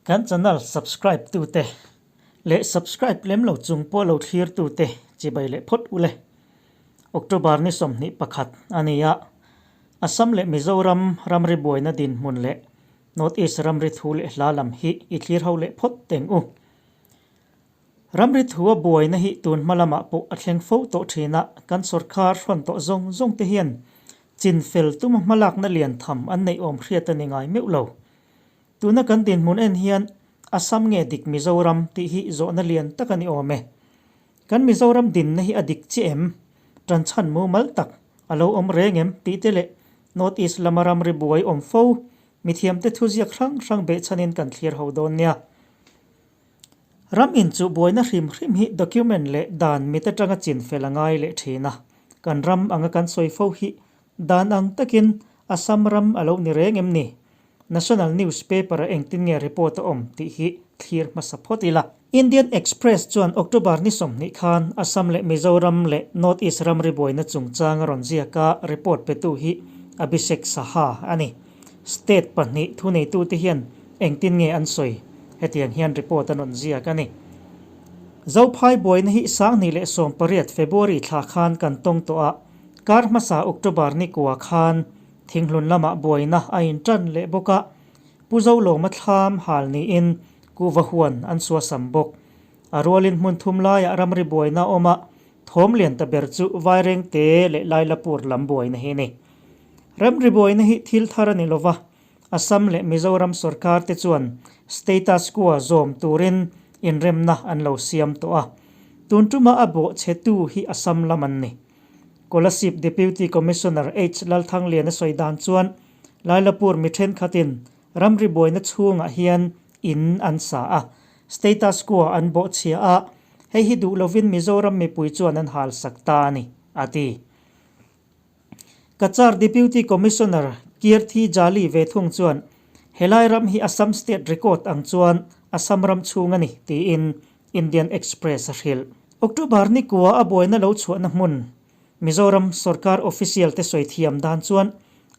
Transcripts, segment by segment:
Kan channel subscribe tute leh subscribe lem lo chung pawh lo thlir tute chibai leh phawt ule. October ni 21 a ni a, Assam leh Mizoram ramri buaina dinhmun leh North East ramri thu leh hla lam hi i thlir ho leh phawt teng u. Ramri thua buaina hi tun hma lamah pawh a thleng fo tawh thin a, kan sawrkar hrawn tawh zawng zawng te hian chin fel tuma hmalakna lian tham an neih awm hriat a ni ngai meuh lo. Tuna kan dinhmun en hian Assam nge dik Mizoram tih hi zawhna lian tak a ni awm e. Kan Mizoram dinna hi a dik chiah em? Tanchhan mumal tak a lo awm reng em tih te leh North East lama ramri buai awm fo mithiamte thuziak hrang hrang behchhanin kan thlir ho dawn nia. Ram inchuh buaina hrim hrim hi document leh dan mit atanga chin fel a ngai leh thin a, kan ram anga kan sawi fo hi dan ang takin Assam ram a lo ni reng em ni? National newspaper ah engtin nge report a awm tih hi thlir hmasa phawt ila. Indian Express chuan October ni 20 khan Assam leh Mizoram leh North East ramri buaina chungchang a rawn ziak a, report petu hi Abhishek Saha a ni. State pahnih thuneitute hian engtin nge an sawi? Hetiang hian report an rawn ziak a ni. Zophai buaina hi 2018 February thla khan kan tawng tawh a, kar hmasa October ni kua khan Thinghlun lamah buaina a intan leh bawk a, Pu Zolawma thlam hal niin kuhva huan an suasam bawk. A rualin hmun thum laiah ramri buaina a awm a, Thawm lian ta ber chu Vairengte leh Lailapur lam buaina hi a ni. Ramri buaina hi thil thar a ni lova, Assam leh Mizoram sorkar te chuan status quo zawm turin inremna an lo siam tawh a. Tun tuma a bawh chhetu hi Assam lam an ni. Kolasib Deputy Commissioner H Lalthangliana sawi dan chuan Lailapur mi thenkhatin ramri buaina chhungah hian in an sa a, status quo an bawh chhia a, hei hi duh lovin Mizoram mipui chuan an hal sak ta a ni, a ti. Cachar Deputy Commissioner Keerthi Jali ve thung chuan helai ram hi Assam State record ang chuan Assam ram chhung a ni, tiin Indian Express a hrilh. October ni kua a buaina lo chhuahna hmun Mizoram sorkar official te sawi thiam dan chuan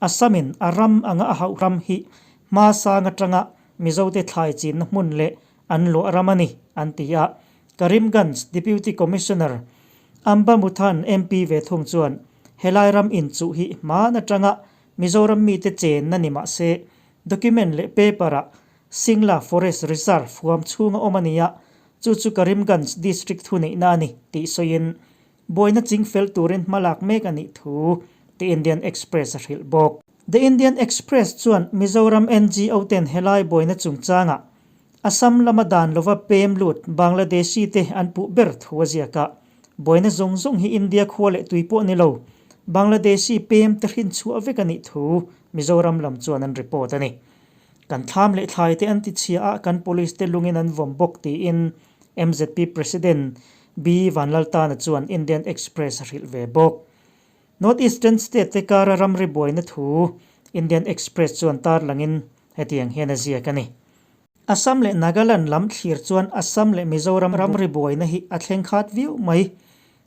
Assam-in a ram anga a hauh ram hi hma sang atanga Mizote thlai chinna hmun leh an luah ram a ni, an ti a. Karimganj Deputy Commissioner Ambamuthan MP ve thung chuan helai ram inchuh hi hman atanga Mizoram mite chenna ni mah se document leh paper-ah Singla Forest Reserve huam chhunga awm a ni a, chu chu Karimganj District thuneihna a ni tih sawiin Buaina ching fel turin hma lak mek a nih thu The Indian Express a hrilh bawk. The Indian Express chuan Mizoram NGO ten helai buaina chungchangah Assam lama dan lova pem lut Bangladeshi te an puh ber thu a ziak a. Buaina zawng zawng hi India khua leh tui pawh ni lo, Bangladeshi pem te hrin chhuah vek a nih thu Mizoram lam chuan an report a ni. Kan thlam leh thlai te an ti chhia a, kan police te lungin an vawm bawk tiin MZP President B. Vanlaltana chuan Indian Express a hrilh ve bawk. North Eastern State te kara ramri buaina thu Indian Express chuan tarlangin hetiang hian a ziak a ni. Assam leh Nagaland lam thlir chuan Assam leh Mizoram ramri buaina hi a thleng khat viau mai.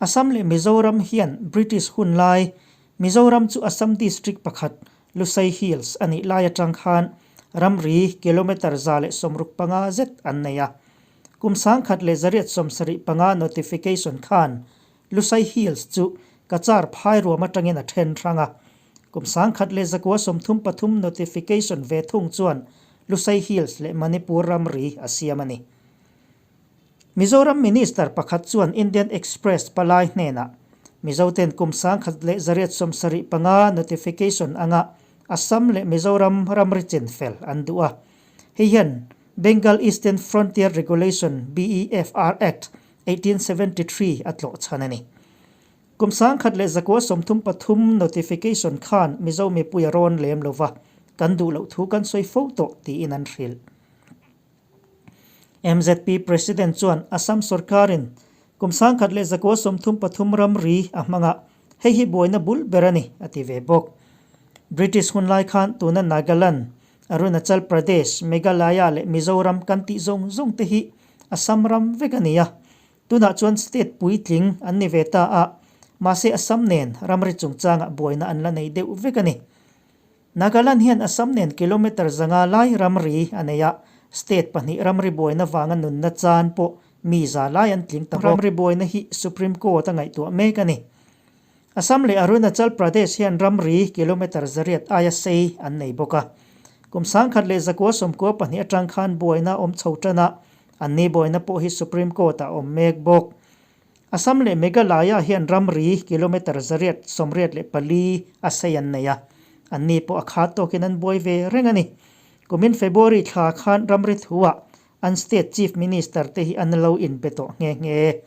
Assam leh Mizoram hian British hun lai Mizoram chu Assam District pakhat Lusai Hills a nih lai atang khan ramri kilometre 165 zet an nei a. Kum 1975 notification khan Lusai Hills chu Cachar phai ruam atangin a then hrang a. Kum 1933 notification ve thung chuan Lusai Hills leh Manipur ramri a siam a ni. Mizoram Minister pakhat chuan Indian Express palai hnenah Mizoten kum 1975 notification anga Assam leh Mizoram ramri chin fel an duh a. Hei hian Bengal Eastern Frontier Regulation, BEFR, Act, 1873 a tlawh chhan a ni. Kum 1933 notification khan Mizo mipui a rawn lem lo va, kan duh loh thu kan sawi fo tawh tiin an hrilh. MZP President chuan Assam sorkarin kum 1933 ramri a hmang a, hei hi buaina bul ber a ni, a ti ve bawk. British hun lai khan tuna Nagaland, Arunachal Pradesh, Meghalaya leh Mizoram kan tih zawng zawng te hi Assam ram vek a ni a. Tunah chuan state puitling an ni ve ta a, mahse Assam nen ramri chungchangah buaina an la nei deuh vek a ni. Nagaland hian Assam nen kilometre 500 lai ramri a nei a, State pahnih ramri buaina vanga nunna chan pawh mi za lai an tling ta bawk. Ramri buaina hi Supreme Court a ngaihtuah mek a ni. Assam leh Arunachal Pradesh hian ramri kilometre 800 aia sei an nei bawk a. Kum 1992 atang khan buaina a awm chho tan a, anni buaina pawh hi Supreme Court-ah a awm mek bawk. Assam leh Meghalaya hian ramri kilometre 884 a sei an nei a, anni pawh a khat tawkin an buai ve reng a ni. Kumin February thla khan ramri thuah An state chief minister te hi an lo inbe tawh nghe nghe.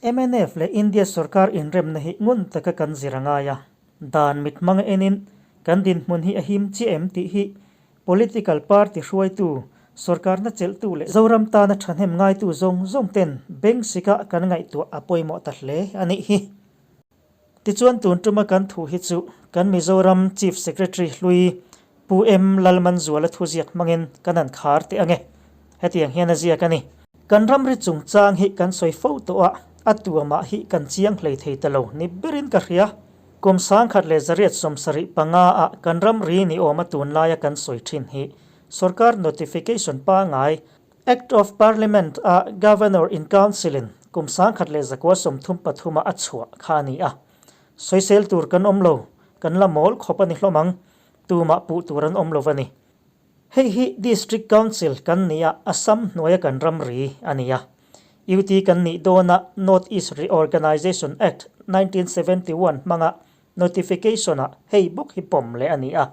Mnf leh India sorkar inremna hi ngun taka kan zir a ngai a, dan mit hmanga enin kan dinhmun hi a him chiah em tih hi political party hruaitu, sorkarna chelhtu leh Zoram tana thahnem ngaitu zawng zawng ten bank sikah kan ngaihtuah a pawimawh ta hle a nih hi. Tichuan tun tuma kan thu hi chu kan Mizoram Chief Secretary hlui Pu M Lalmanzuala thuziak hmangin kan han khar teh ange. Hetiang hian a ziak a ni. Kan ramri chungchang hi kan sawi fo tawh a, a tuamah hi kan chiang hlei thei ta lo ni berin ka hria. Kum 1875 ah kan ramri ni awma tunlaia kan sawi thin hi sorkar notification pangai Act of Parliament a Governor in Council in kum 1933 ah a chhuah kha a ni a. Sawisel tur kan awm lo, kan la mawl khawp a ni hlawm ang, tumah puh tur an awm lo va ni. Hei hi District Council kan ni a, Assam hnuaia kan ramri a ni a. UT kan nih dawna North East Reorganisation Act 1971 hmanga notification ah hei bawk hi pawm leh a ni a.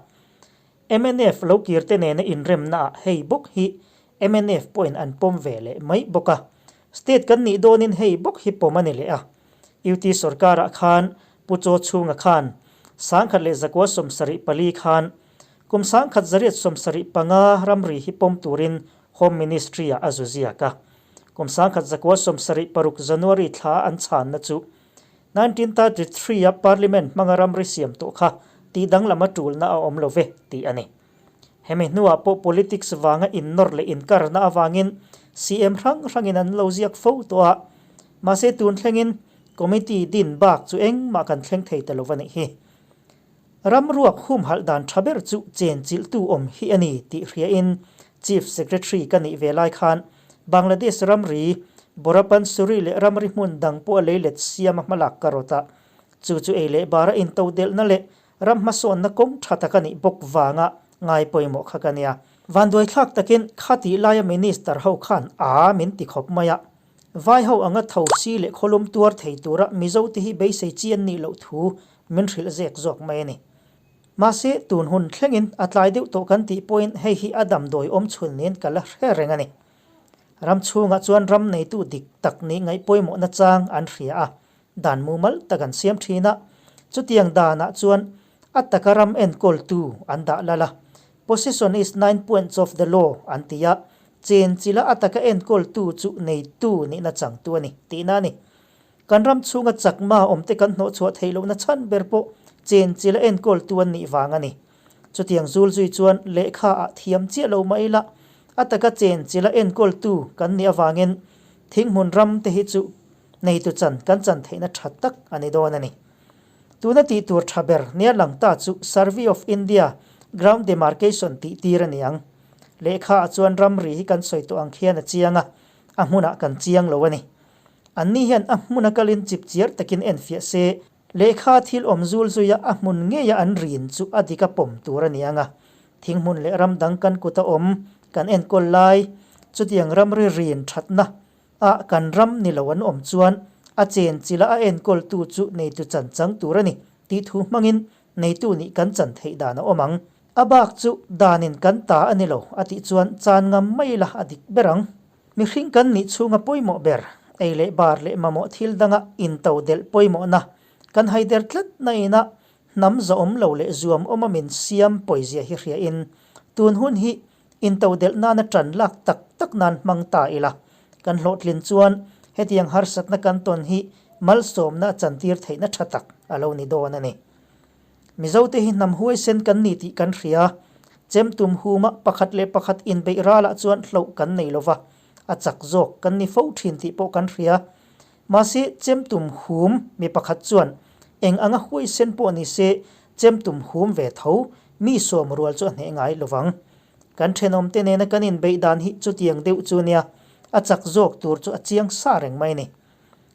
Mnf lo kir te nena inremna ah hei bawk hi mnf pawhin an pawm ve leh mai bawk a. State kan nih dawnin hei bawk hi pawm a ni leh a. UT sorkarah khan Pu Chaw Chhunga khan 1974 khan kum 1975 ramri hi pawm turin Home Ministry ah a zu ziak a. Kum 1976 January thla an chhanna chu 1933 a Parliament hmanga ramri siam tawh kha tih danglam a tulna a awm lo ve tih a ni. Hemi hnuah pawh politics vanga innawr leh inkarna avangin CM hrang hrangin an lo ziak fo tawh a, mahse tun thlengin committee din bak chu engmah kan thleng thei ta lo va nih hi. Ramruak humhalh dan tha ber chu chenchilhtu awm hi a ni tih hriain Chief Secretary ka nih ve lai khan Bangladesh ramri Borapansuri leh ramri hmun dang pawh a leilet siam a hmalak ka rawt a, chu chu ei leh bara intodelhna leh ram hmasawnna kawng tha tak a nih bawk vanga ngai pawimawh kha ka nia. Vanduaithlak takin khatih laia Minister ho khan a min ti khawp mai a, Vai ho anga tho si leh khawlum tuar thei tura Mizo te hi beisei chi an nih loh thu min hrilh zek zawk mai a ni. Mahse, tun hun thlengin a tlai deuh tawh kan tih pawhin hei hi a damdawi awm chhun niin ka la hre reng a ni. Ram chhungah chuan ram neitu dik tak nih ngaih pawimawhna chang an hria a, dan mumal tak an siam thin a, chutiang danah chuan a taka ram enkawltu an dah lal a, Possession is nine points of the law an ti a, chen chila a taka enkawltu chu neitu nihna changtu a ni tihna a ni. Kan ram chhunga chakma awmte kan hnawhchhuah theih lohna chhan ber pawh chen chila enkawltu an nih vang a ni. Chutiang zul zui chuan lehkha ah thiam chiah lo mah ila a taka chen chila enkawltu kan nih avangin thinghmun ram te hi chu neitu chan kan chan theihna tha tak a ni dawn a ni. Tuna tih tur tha ber nia lang ta chu Survey of India Ground Demarcation tih tir a ni ang. Lehkha ah chuan ramri hi kan sawi tawh ang khian a chiang a, a hmunah kan chiang lo a ni. Anni hian a hmuna kalin chip chiar takin enfiah se, lehkha thil awm zul zuia a hmun ngeia an rin chu a dik a pawm tur a ni ang a. Thinghmun leh ram dang kan kuta awm kan enkawl lai, chutiang ramri rin thatna ah kan ram ni lo an awm chuan a chen chila a enkawltu chu neitu chan chang tur a ni tih thu hmangin neitu nih kan chan theih dan a awm ang. A bak chu danin kan ta a ni lo a tih chuan chan ngam mai ila a dik ber ang. Mihring kan nih chhunga pawimawh ber, ei leh bar leh mamawh thil danga into delh pawimawhna kan haider tlat na inah hnam zawhawm lo leh zuam awma min siam pawizia hi hriain tun hun hi Intodelh nana ṭan lak tak tak nan hmang ta ila, kan hlawhtlin chuan hetiang harsatna kan tawn hi malsawmna a chantir theihna ṭha tak a lo ni dawn a ni. Mizote hi hnam huaisen kan ni tih kan hria, chemtum huma pakhat leh pakhat inbeih ralah chuan hloh kan nei lova, a chak zawk kan ni fo ṭhin tih pawh kan hria. Mahse, chemtum hum mi pakhat chuan eng anga huaisen pawh ni se chemtum hum ve tho mi sawm rual chu a hneh ngai lovang. Kan thenawmte nena kan inbeih dan hi chutiang deuh chu nia, a chak zawk tur chu a chiang sa reng mai a ni.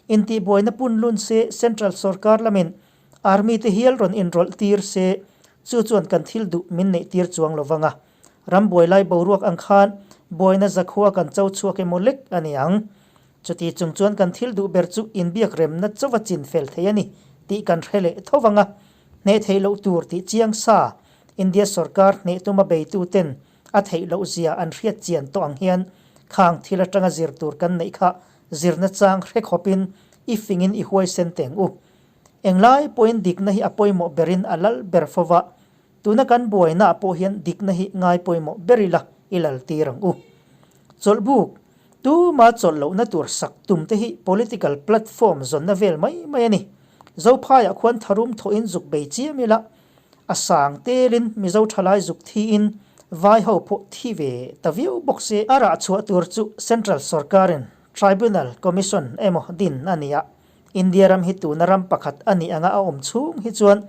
Intihbuaina pun lun se Central sorkar lamin Army te hial rawn inrawlh tir se chu chuan kan thil duh min neih tir chuang lo vang a. Ram buai lai boruak ang khan buaina zakhua kan cho chhuak emaw lek a ni ang. Chuti chung chuan kan thil duh ber chu inbiak remna chauva chin fel thei a ni tih kan hre leh tho vang a. Hneh theih loh tur tih chiang sa India sorkar hneh tuma beitu ten a theih loh zia an hriat chian tawh ang hian khang thil atanga zir tur kan neih kha zirna chang hre khawpin i fingin i huaisen teng u. Englai pawhin dikna hi a pawimawh berin a lal ber fo va, tuna kan buainaah pawh hian dikna hi ngai pawimawh ber ila i lal tir ang u. Chawlhbuk, tuma chawlh lohna tur sak tum te hi political platform zawnna vel mai mai a ni. Zophaiah khuan tharum thawhin zuk bei chiam ila, a sang telin Mizo thalai zuk thiin vai ho pawh thi ve ta viau bawk se. A rah chhuah tur chu Central sorkarin Tribunal Commission emaw din a ni a, India ram hi tuna ram pakhat a nih anga a awm chhung hi chuan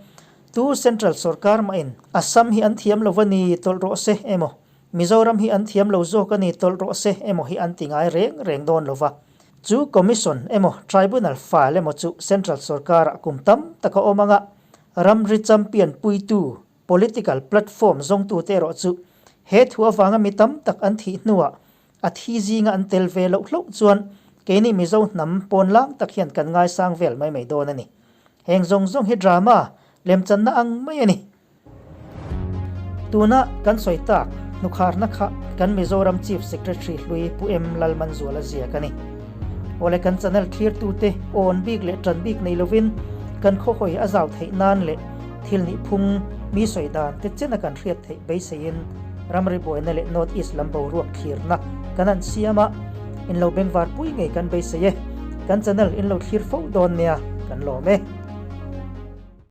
tu Central sorkar mahin Assam hi an thiam lo a ni tawlh rawh se emaw Mizoram hi an thiam lo zawk a ni tawlh rawh se emaw hi an ti ngai reng reng dawn lo va. Chu Commission emaw Tribunal file emaw chu Central sorkarah kum tam tak a awm anga ramri champion puitu political platform zawngtute erawh chu he thu avanga mi tam tak an thih hnuah A thi zinga an tel ve loh hlauh chuan keini Mizo hnam pawn lang tak hian kan ngaisang vel mai mai dawn a ni. Heng zawng zawng hi drama, lemchanna ang mai a ni. Tuna kan sawi tak hnukharna kha kan Mizoram Chief Secretary hlui Pu M Lalmanzuala ziak a ni. Awle kan channel thlirtute awn bik leh tan bik nei lovin kan khawhawi a zau theih nan leh thil nih phung mi sawi dan te chena kan hriat theih beiseiin ramri buaina leh North East lam boruak thlirna kan han siam a, in lo bengvar pui ngei kan beisei e. Kan channel in lo thlir fo dawn nia, kan lawm e.